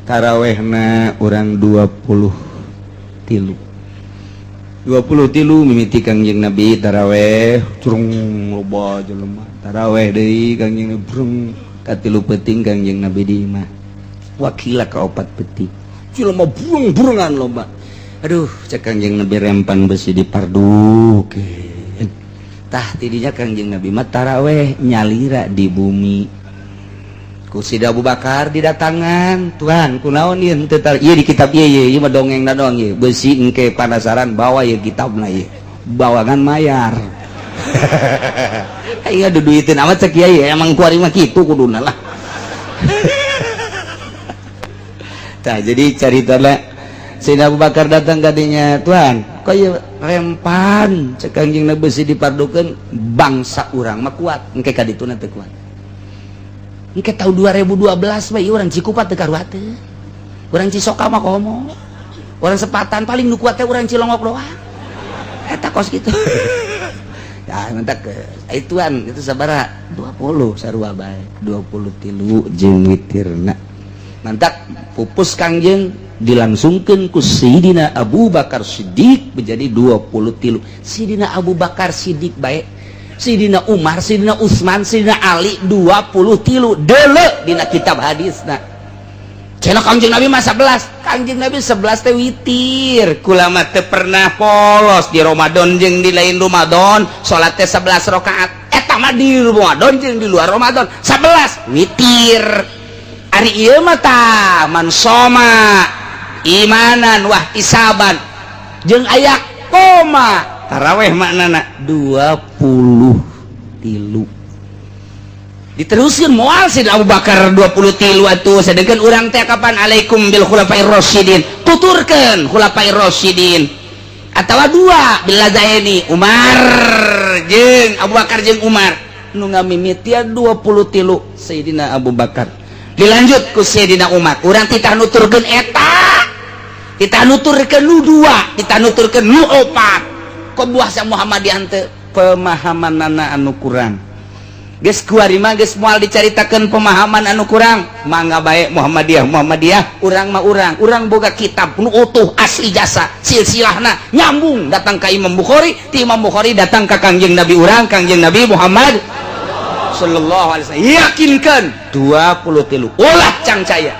Tarawehna urang 23. 23 mimiti Kangjeng Nabi taraweh, curung loba jelema. Taraweh deui Kangjeng Nabi, brung katilu peuting Kangjeng Nabi di imah. Wakila ka opat peuting. Jelema burung-burungan loba. Aduh, cek Kangjeng Nabi, rempan besi dipardukeun. Tah, tidinya Kangjeng Nabi mah taraweh nyalira di bumi. Ku Sida Abu Bakar didatangan, "Tuhan, kunaon ieu henteu ieu di kitab ieu ieu ieu mah dongeng doang ieu. Besi engke panasaran bawa ieu kitabna ieu." Bawangan mayar. Aing duduiteun amat cek kiai, emang kuari mah kitu kuduna lah. Tah, jadi caritana Sayyidina Abu Bakar datang kadinya, "Tuhan, kok ieu rempan?" Cek Kangjeng Nabi, besi dipardukeun, bangsa urang mah kuat, engke ka dituna teu kuat. Engke tahun 2012 mah ieu urang Cikupa teu karuateun. Urang Cisoka mah komo. Urang Sepatan paling nu kuat teh urang Cilongok doang. Eta kos kitu. Ya, mentak ituan itu sabaraha? 20 sarua bae. 23 jeung witirna. Mantak pupus Kangjeng dilangsungkeun ku Sayyidina Abu Bakar Siddiq menjadi 23. Sayyidina Abu Bakar Siddiq bae, Sidina Umar, Sidina Utsman, Sidina Ali 23 dele dina kitab hadisna. Cenah Kangjeng Nabi mah 11. Kangjeng Nabi 11 teh witir. Kulama teu pernah polos di Ramadan jeung di lain Ramadan, salat teh 11 rakaat. Eta mah di Ramadan jeung di luar Ramadan 11 witir. Ari ieu mah tah man soma imanan wahtisaban jeung aya koma taraweh maknana 23 diteruskan moal sih Abu Bakar 23 atuh, sedangkan urang teh kapan alaikum bil khulafair rasyidin, tuturkeun khulafair rasyidin atawa dua bilazaini Umar jeung Abu Bakar jeung Umar nu ngamimitian 23 Sayyidina Abu Bakar dilanjut ku Sayyidina Umar. Urang titah nuturkeun eta, titah nuturkeun nu dua, titah nuturkeun nu opat. Kok buah sa Muhammadiyah teu pemahaman nana anu kurang. Geus kuari mah geus moal dicaritakeun pemahaman anu kurang, mangga bae Muhammadiyah Muhammadiyah, urang mah urang. Urang boga kitab nu utuh asli jasa silsilahna nyambung datang ka Imam Bukhari, ti Imam Bukhari datang ka Kangjeng Nabi urang, Kangjeng Nabi Muhammad sallallahu alaihi wasallam. Yakinkan 23 ulah cangcaya.